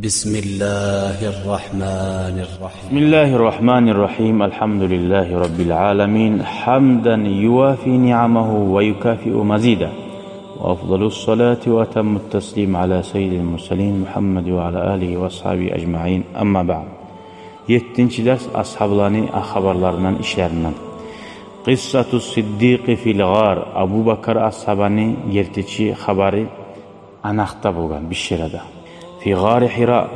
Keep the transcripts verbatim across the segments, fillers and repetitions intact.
بسم الله الرحمن الرحيم. بسم الله الرحمن الرحيم. الحمد لله رب العالمين، حمدا يوافي نعمه ويكافئ مزيده. وأفضل الصلاة وأتم التسليم على سيد المرسلين محمد وعلى آله وأصحابه أجمعين. أما بعد. Еттинчи дарс асгьабаланы хабарларындан, ишлеринден. قصة الصديق في الغار. Абубакар асгьабаны гертичи хабары анакъда болгъан, биширада. في غار حراء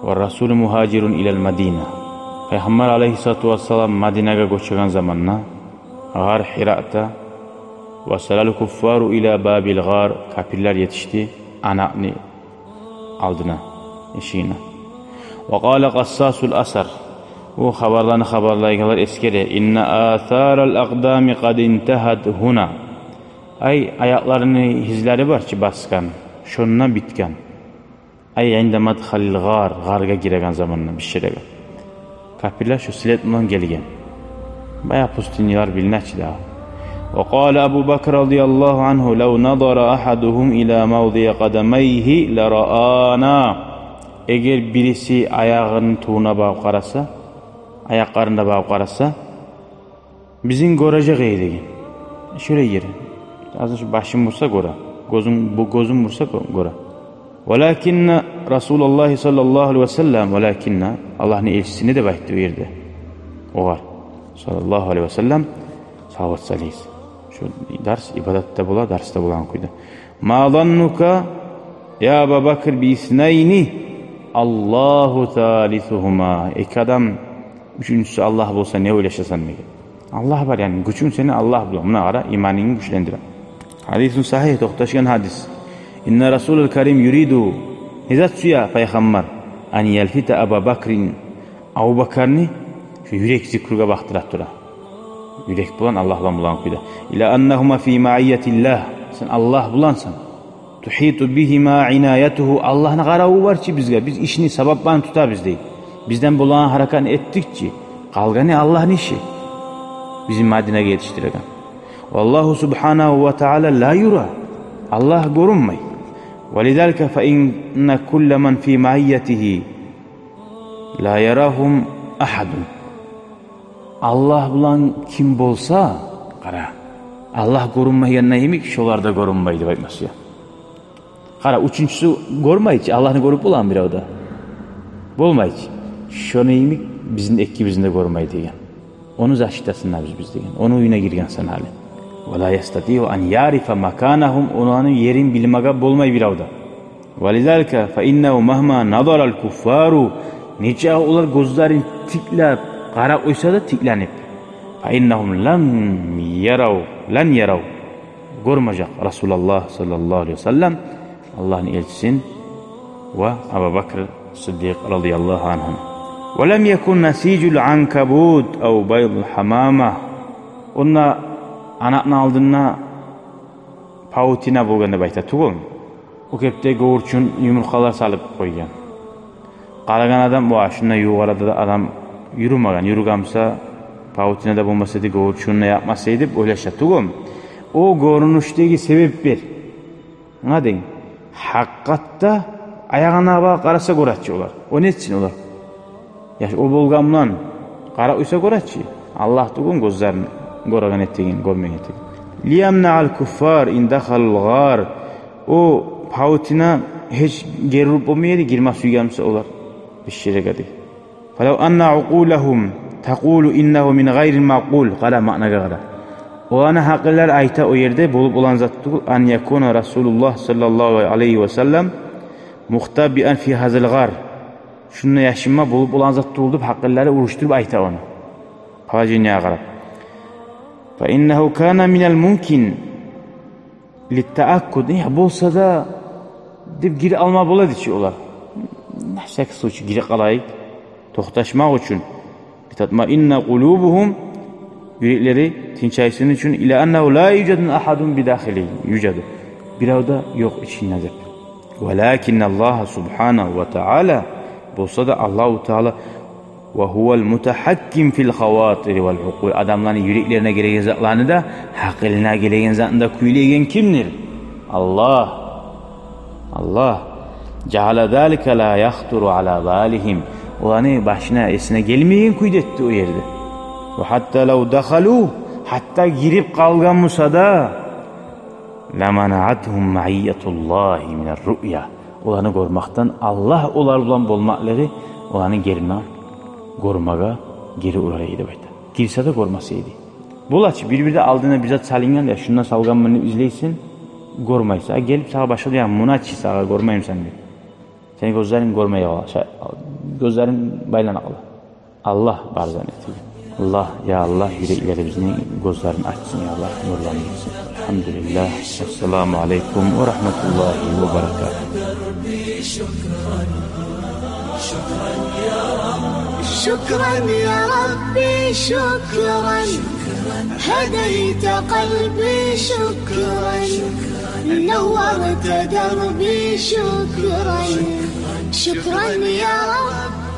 والرسول مهاجر إلى المدينة. Пайхаммар алайгьиссалату вассалам Мадинагъа гёчеген заманда, гъар Хирада, وصل الكفار إلى باب الغار, капирлер етишди анакъны алдына, эшигине. وقال قصاص الأثر. Бу хабарланы хабарлайгъанлар эсгере: إن آثار الأقدام قد انتهت هنا. Ай, аякъларыны излери бар чы басгъан, шонда битген. أي عند مدخل الغار, гъаргъа гиреген заманда, биширагъа. Капирлер шо след булан гелген. Баягъы пустынялар билине чи дагъы. وقال أبو بكر رضي الله عنه: لو نظر أحدهم إلى موضع قدميه لرآنا. Эгер бириси аягъыны тувуна багъып къараса, аякъларына багъып къараса, бизин гёрежек эди деген. Шолай ер. Азыр шу башын бурса гёре. Гёзюн, бу гёзюн бурса гё-, гёре. ولكن رسول الله صلى الله عليه وسلم, ولكن Аллагьны элчисине деп айтды бу ерде. Огъар, саллаллагьу алайгьи ва саллам, салават салыгъыз. Шу дарс ибадатда бола, дарсда болагъан кюйде. ما ظنك يا أبا بكر باثنين الله ثالثهما. Эки адам уьчюнчюсю Аллагь болса, не ойлашасан деген. Аллагь бар, яни гючюнг сени Аллагь булан. Муна къара, иманынгны гючлендире. حديث صحيح, токъташгъан гьадис. إن الرسول الكريم يريد, не зат сюе Пайхаммар, أن يلفت أبا بكر, Абубакарны шу юрек зикругъа бакъдыра тура. Юрек булан, Аллагь булан болагъан кюйде. إلى أنهما في معية الله. Сен Аллагь булансан. تحيط بهما عنايته. Аллагьны къараву бар чы бизге. Биз ишни, сабапланы тутабыз дей. Бизден болагъан гьаракатны этдик чи. Къалгъаны Аллагьны иши. Бизин Мадинагъа етишдиреген. والله سبحانه وتعالى لا يرى. Аллагь гёрюнмей. ولذلك فإن كل من في معيته لا يراهم أحد. Аллагь булан ким болса, къара, Аллагь гёрюнмегенде йимик, шолар да гёрюнмей деп айтмасы я. Къара, уьчюнчюсю гёрмей чи, Аллагьны гёрюп боламы бирев де? Болмай чы. Шону йимик бизин экибизни де гёрмей деген. Ону защитасында биз, биз деген. Ону уьюне гирген сен гьали. ولا يستطيع أن يعرف مكانهم, оланы ерин билмеге болмай бирев де. ولذلك فإنه مهما نظر الكفار, нече олар гёзлерин тиклеп, къарап къойса да тикленип, فإنهم لم يروا, لن يروا, гёрмежек رسول الله صلى الله عليه وسلم, Аллагьны элчисин, ва Абу Бакр Сиддикъ رضي الله عنهم. ولم يكن نسيج العنكبوت أو بيض الحمامة. Онда анакъны алдында паутина болгъан деп айта тюгюлмю? О кепде гёвюрчюн юмурткъалар салып къойгъан. Къарагъан адам, ва, шунда ювукъ арада да адам юрюмеген, юрюген буса, паутина да болмас эди, гёвюрчюн де якъмас эди деп ойлаша тюгюлмю? О гёрюнюшдеги себеплер. Англадынг? Гьакъыкъатда аягъына багъып къараса гёре чи олар. О не этсин олар? Яш, о болгъан булан къарап къойса гёре чи. Аллагь тюгюлмю гёзлерин гёреген этеген, гёрмеген этеген. ليمنع الكفار إن دخلوا الغار. О паутина гьеч гери уруп болмай эди, гирме сюйген буса олар бир шерге де. فلو أن عقولهم تقول إنه من غير المعقول. Къара, маънагъа къара. Оланы гьакъыллары айта о ерде болуп болагъан зат тюгюл, أن يكون رسول الله صلى الله عليه وسلم مختبئا في هذا الغار. Шунда яшынма болуп болагъан зат тюгюл деп гьакъыллары урушдуруп айта ону. Положениягъа къарап. فإنه كان من الممكن للتأكد, э, болса да деп гирип алма бола эди чи олар. На всякий случай гирип къалайыкъ, токъташмакъ учун. لتطمئن قلوبهم, юреклери тынчайсын учун. إلى أنه لا يوجد أحد بداخله يوجد. Бирев де ёкъ ичинде деп. ولكن الله سبحانه وتعالى, болса да Аллагьу Таала, وهو المتحكم في الخواطر والعقول. Адамланы юреклерине гелеген затланы да, гьакъылына гелеген затны да кюйлейген кимдир? Аллагь. Аллагь. جعل ذلك لا يخطر على بالهم. Оланы башына, эсине гелмеген кюйде этди о ерде. وحتى لو دخلوا, гьатта гирип къалгъан буса да, لمنعتهم معية الله من الرؤية. Оланы гёрмекден, Аллагь олар булан болмакълыгъы оланы герме, гёрмеге гери урар эди деп айта. Гирсе де гёрмес эди. Бола чы, бир-бирде алдына бир зат салынгъан, я шунда салгъанман деп излейсен, гёрмейсен. А гелип сагъа башгъа, я муна чы сагъа, гёрмеймисен деп. Сени гёзлеринг гёрмей къала, ша-, гёзлеринг байлана къала. Аллагь бар зат этеген. Аллагь, я Аллагь, юреклерибизни гёзлерин ачсын, я Аллагь, нурландырсын. الحمد لله. السلام عليكم ورحمة الله وبركاته. شكرا يا ربي، شكرا. هديت قلبي، شكرا. نورت دربي، شكرا. شكرا يا رب.